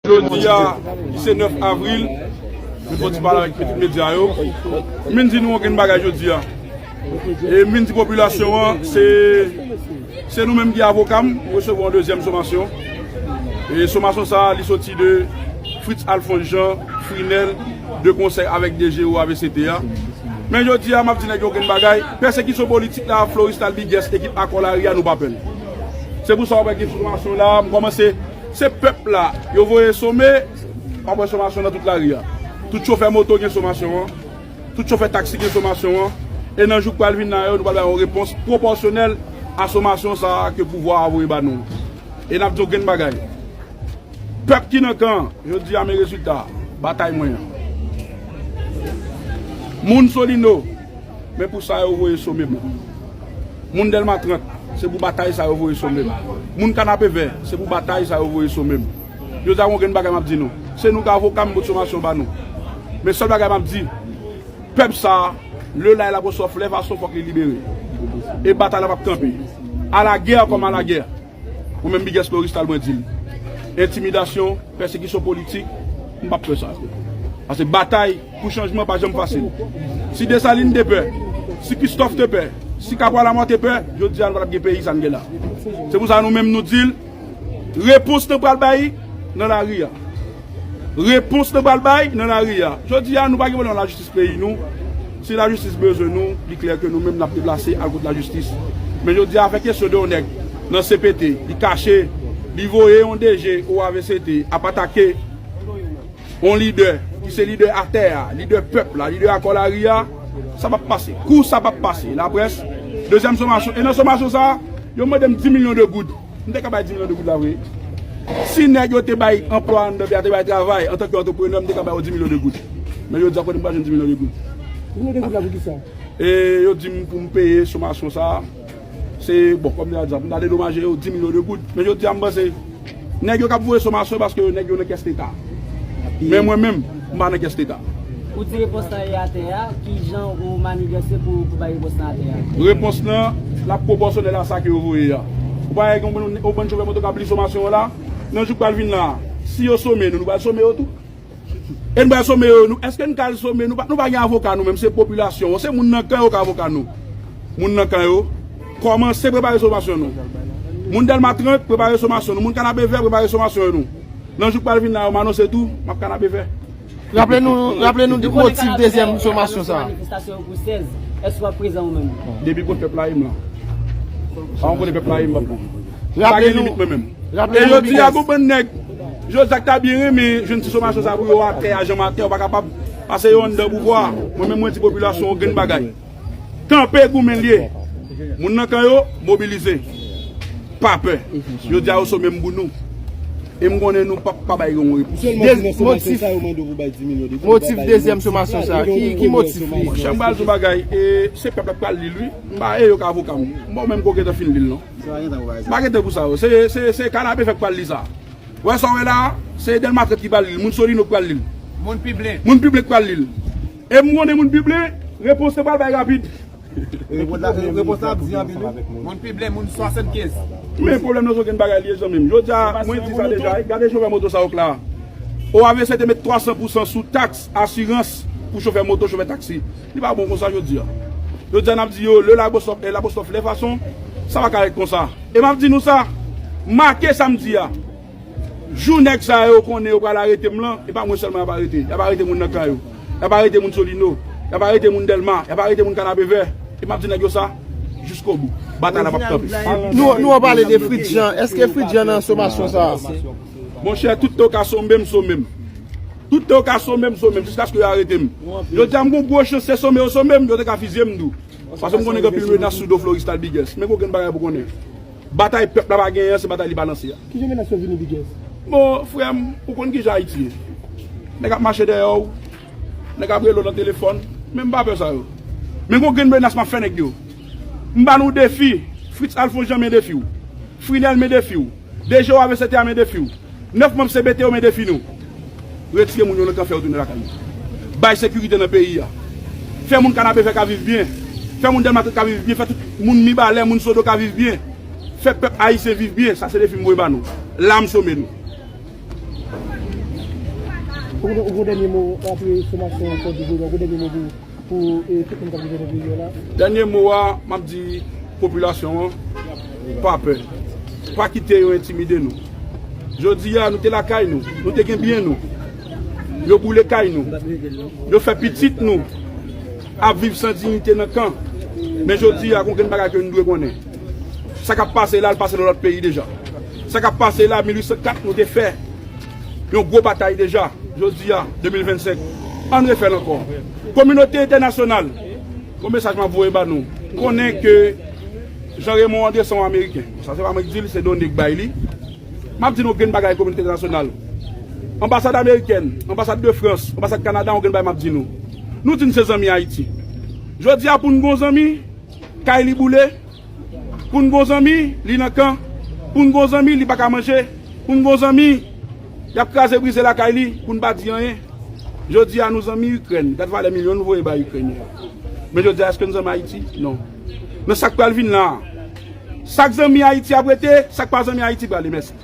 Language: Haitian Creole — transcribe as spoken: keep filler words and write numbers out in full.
Jodi a, ki se nèf avril, nou fò ti pale avèk pitit medya yo. M vin di nou yon grenn bagay jodi a. E m vin di popilasyon an, se, se nou menm ki avoka m, m resevwa yon dezyèm somasyon. E somasyon sa a, li soti de Fritz Alphonse Jean, Frinel, de konsèy avèk D G O A V C T a. Men jodi a, m ap di nèg yo grenn bagay. Pèsekisyon politik la, Floristal Biguès, ekip Akò Lari a, nou pa pè l. Se pou sa w ap wè gen somasyon la, m kòmanse, se pèp la, yo voye some, w ap wè somasyon nan tout lari a. Tout chofè moto gen somasyon an, tout chofè taksi gen somasyon an, e nan jou k pral vin la yo, nou pral bay yon repons pwopòsyonèl a somasyon sa a ke pouvwa a voye ba nou. E n ap di yon grenn bagay. Pèp ki nan kan an, jodi a men rezilta batay mwen an. Moun Solino, men pou sa yo voye some m. Moun Dèlma trant, se pou batay sa yo voye some m. Moun Kanapevè, se pou batay sa yo voye some m. Jodi a, gon grenn bagay m ap di nou. Se nou k avoka m, bout somasyon ba nou. Men sèl bagay m ap di, pèp sa a, le la e la pou sòf lè fason fòk li libere. E batay la p ap kanpe. A la guerre comme à la guerre. Mwen menm Biguès Floristal mwen di l. Entimidasyon, pèsekisyon politik, m p ap fè sa. Paske batay pou chanjman pa janm fasil. Si Desalin te pè, si Kristòf te pè, si Kapwa Lamò te pè, jodi a nou pa t ap gen peyi sa n gen la. Se pou sa nou menm nou di l, repons nou pral bay nan lari a. Repons nou pral bay nan lari a. Jodi a, nou pa gen pwoblèm ak lajistis peyi nou. Si lajistis bezwen nou, li klè ke nou menm n ap deplase al kot lajistis. Men jodi a, fè kesyon de yon nèg nan C P T, li kache, li voye yon D G O A V C T ap atake yon lidè ki se lidè atè a, lidè pèp la, lidè Akò Lari a, sa p ap pase. Kou sa p ap pase. Laprès, dezyèm somasyon. E nan somasyon sa a, yo mande m dis milyon de goud. M te ka bay dis milyon de goud la vre. Si nèg yo te bay anplwa anndan peyi a, te bay travay antanke antreprenè, m te ka ba yo dis milyon de goud. Men yo di a kote m pral jwenn dis milyon de goud. Dis milyon de goud la pou kisa? E yo di m pou m peye somasyon sa a. Se, bon, kòm m te di a, pou m ta dedomaje yo dis milyon de goud. Men jodi a, m panse, nèg yo k ap voye somasyon paske nèg yo nan kès Leta. Men mwen menm, m pa nan kès Leta. Ou di repons lan ye atè a, ki jan ou manigèse pou, pou bay repons lan atè a? Repons lan, l ap pwopòsyonèl a sa ke yo voye a. Ou pa wè gen yon bann, yon bann chofè moto k ap li somasyon an la? Nan jou k pral vin la, si yo some nou, nou pral some yo tou. E nou pral some yo, nou, èske n ka al some? Nou pa, nou pa gen avoka nou menm, se popilasyon an, se moun nan kan yo k avoka nou. Moun nan kan yo, kòmanse prepare somasyon nou. Moun Dèlma trant, prepare somasyon nou. Moun Kanapevè, prepare somasyon nou. Nan jou k pral vin la yo, m anonse tou, m ap Kanapevè. Raple nou, raple nou motif dezyèm somasyon sa a. Manifestasyon yo pou sèz, èske w ap prezan ou menm? Depi kote pèp la ye m la. Pa yon kote pèp la ye m, m ap la. Pa gen limit mwen menm. E jodi a, gon bann nèg, jodi a k ta byen renmen jwenn ti somasyon sa pou yo atè a, janm atè, yo pa kapab. Pase yo anndan pouvwa. Mwen menm, mwen di popilasyon yon grenn bagay. Kanpe goumen l ye. Moun nan kan yo, mobilize. Pa pè. Yo di a yo some m pou nou. E m konnen nou p ap pa bay yon repons. Sèlman pou nan somasyon sa yo mande w pou bay dis milyon de goud, motif dezyèm somasyon sa, ki, ki motif li? Monchè, m pral di w bagay, e se pèp la k pral li l, wi. M pa, e yo k avoka m. M pa menm ko gentan fin li l, non. M pa gentan pou sa yo. Se, se, se Kanapevè k pral li sa. Wè sa w wè la, se Dèlma trant ki pral li l, moun Solino k pral li l. Moun Piblen. Moun Piblen k pral li l. E m konnen moun Piblen, repons te pral bay rapid. Repons la, repons la ap di anpil, wi. Moun Piblen, moun swasannkenz. Men pwoblèm nan se yon grenn bagay li ye, zanmi m. Jodi a, mwen di sa deja, gade chofè moto sa yo k la. O A V C te met twa san pou san sou taks asirans pou chofè moto, chofè taksi. Li pa bon konsa jodi a. Jodi a, n ap di yo, le la pou sòf, e la pou sòf lè fason, sa pa ka ret konsa. E m ap di nou sa, make samdi a. Jou nèg sa yo konnen yo pral arete m lan, e pa mwen sèlman y ap arete. Y ap arete moun nan kan yo. Y ap arete moun Solino. Y ap arete moun Dèlma. Y ap arete moun Kanapevè. E m ap di nèg yo sa, jiskobou. Batay la p ap kanpe. Nou, nou an pale de Fritz Jean. Èske Fritz Jean nan somasyon sa a? Monchè, tout tan yo ka some m, some m. Tout tan yo ka some m, some m, jiskaske yo arete m. Jodi a, m gon gwo chans, se some yo some m, yo te ka fizye m tou. Paske m konnen gen anpil menas sou do Floristal Biguès. Men gon grenn bagay pou konnen. Batay pèp la pa genyen an, se batay li pa lanse a. Kijan menas yo vini, Biguès? Bon, frè m, ou konn kijan Ayiti ye. Nèg ap mache dèyè w, nèg ap rele w nan telefòn, men m pa pè sa yo. Men gon grenn menas m ap fè nèg yo. M ba nou defi, Fritz Alphonse Jean men defi w. Frinel men defi w. D G O A V C T a men defi w. Nèf manm C P T yo men defi nou. Retire moun yo nan kanfè yo tounen lakay yo. Bay sekirite nan peyi a. Fè moun Kanapevè ka viv byen. Fè moun Dèlma trant ka viv byen. Fè tout moun Mibalè, moun Sodo ka viv byen. Fè pèp ayisyen viv byen. Sa se defi m voye ba nou. La m some nou. Ou gen, ou gen dènye mo apre somasyon Kòdivwa, ou gen dènye mo pou, pou e, tout moun k ap viv nan peyi a la? Dènye mo a, m ap di popilasyon an, pa pè. Pa kite yo entimide nou. Jodi a, nou te lakay nou, nou te gen byen nou. Yo boule kay nou. Yo fè pitit nou ap viv san diyite nan kan. Men jodi a, gon grenn bagay ke nou dwe konnen. Sa k ap pase la, l pase nan lòt peyi deja. Sa k ap pase la, mil uit san kat, nou te fè yon gwo batay deja. Jodi a, de mil vennsenk, ann refè l ankò. Kominote entènasyonal, yon mesaj m ap voye ba nou. M konnen ke Jean Raymond André se yon Ameriken. Sa se pa mwen ki di l, se done k bay li. M ap di nou yon grenn bagay kominote entènasyonal. Anbasad amerikèn, anbasad de Frans, anbasad Kanada, yon grenn bagay m ap di nou. Nou di n se zanmi Ayiti. Jodi a pou n gon zanmi, kay li boule. Pou n gon zanmi, li nan kan. Pou n gon zanmi, li pa ka manje. Pou n gon zanmi, y ap kraze brize lakay li. Pou n pa di anyen. Jodi a nou zanmi Ikrèn. Gad valè milyon nou voye bay Ikrèn yo. Men jodi a, èske n zanmi Ayiti? Non. Nan sa k pral vin la a, sa k zanmi Ayiti ap rete, sa k pa zanmi Ayiti prale. Mèsi.